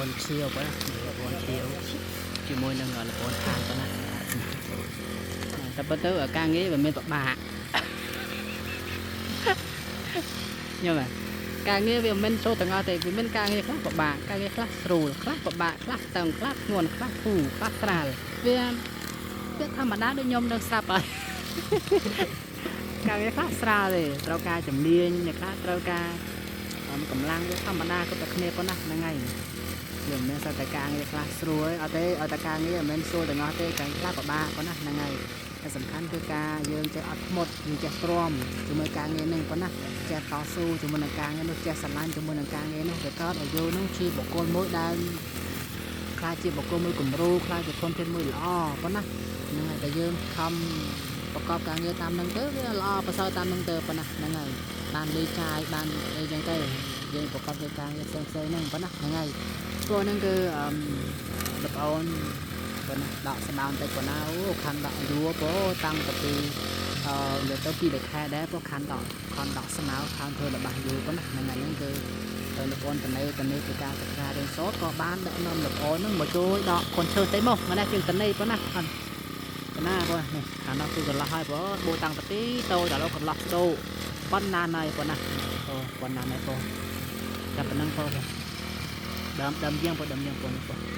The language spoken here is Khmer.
នឈៀវបងណាលប្អូនឈៀវជាមួយនឹងលប្អូនខាងបងណាតែប៉ុន្តែការងារវាមានពិបាកញ៉ឹមការងារវាមិនចូលទាំងអស់ទេវាមានការងារខ្លះពិបាកការងារខ្លះស្រួលខ្លះពិបាកខ្លះតឹងខ្លះធ្ងន់ខ្លះធូរខ្លះស្រាលវាវាធម្មតាដូចខ្ញុំនៅស្រាប់ហើយ ការងារខ្លះស្រាលទេត្រូវការជំនាញអ្នកខ្លះត្រូវការកម្លាំងវាធម្មតាក៏តែគ្នាប៉ុណ្ណាហ្នឹងហើយវាមិនមែនសិតតែការងារខ្លះស្រួលអត់ទេឲ្យតែការងារមិនមែនស្រួលទាំងអស់ទេការងារខ្លះពិបាកប៉ុណ្ណាហ្នឹងហើយតែសំខាន់គឺការយើងចេះអត់ធ្មត់យើងចេះទ្រាំជាមួយការងារហ្នឹងប៉ុណ្ណាចេះតស៊ូជាមួយនឹងការងារនោះចេះស្រឡាញ់ជាមួយនឹងការងារនោះវាកើតឲ្យយើងនោះជាបុគ្គលមួយដែលក្លាយជាបុគ្គលមួយគំរូក្លាយជាធនធានមួយល្អប៉ុណ្ណាហ្នឹងហើយតែយើងខំប្រកបការងារតាមហ្នឹងទៅវាល្អប្រសើរតាមហ្នឹងទៅប៉ុណ្ណាហ្នឹងហើយបានលុយចាយបានអីចឹងទៅយើងប្រកបដោយការងារផ្សេងផ្សេងហ្នឹងប៉ុណ្ណាហ្នឹងហើយព្រោះហ្នឹងគឺអឺបងប្អូនប៉ុណ្ណាដកស្មៅបន្តិចប៉ុណ្ណាអូខាន់ដកយួរពោតាំងពីអឺនិយាយទៅពីរខែដែរពោខាន់ដកខំដកស្មៅខំធ្វើរបស់យូរប៉ុណ្ណាហ្នឹងហើយហ្នឹងគឺទៅលោកប្អូនតនេតនេពីការសិក្សារៀនសូត្រក៏បានដឹកនាំលោកប្អូនហ្នឹងមកជួយដកកូនឈើតិចមកម្នេះជាងតនេប៉ុណ្ណាអត់កណាបងនេះខាងនោះគឺកន្លោះហើយបងបូតាំងពីតូចដល់កន្លោះស្ដោប៉ុណ្ណាណៃប៉ុណ្ណាអូប៉ុណ្ណាណៃបងតែប៉ុណ្ណឹងបងដើមដើមយាងបងដើមយាងបងបង។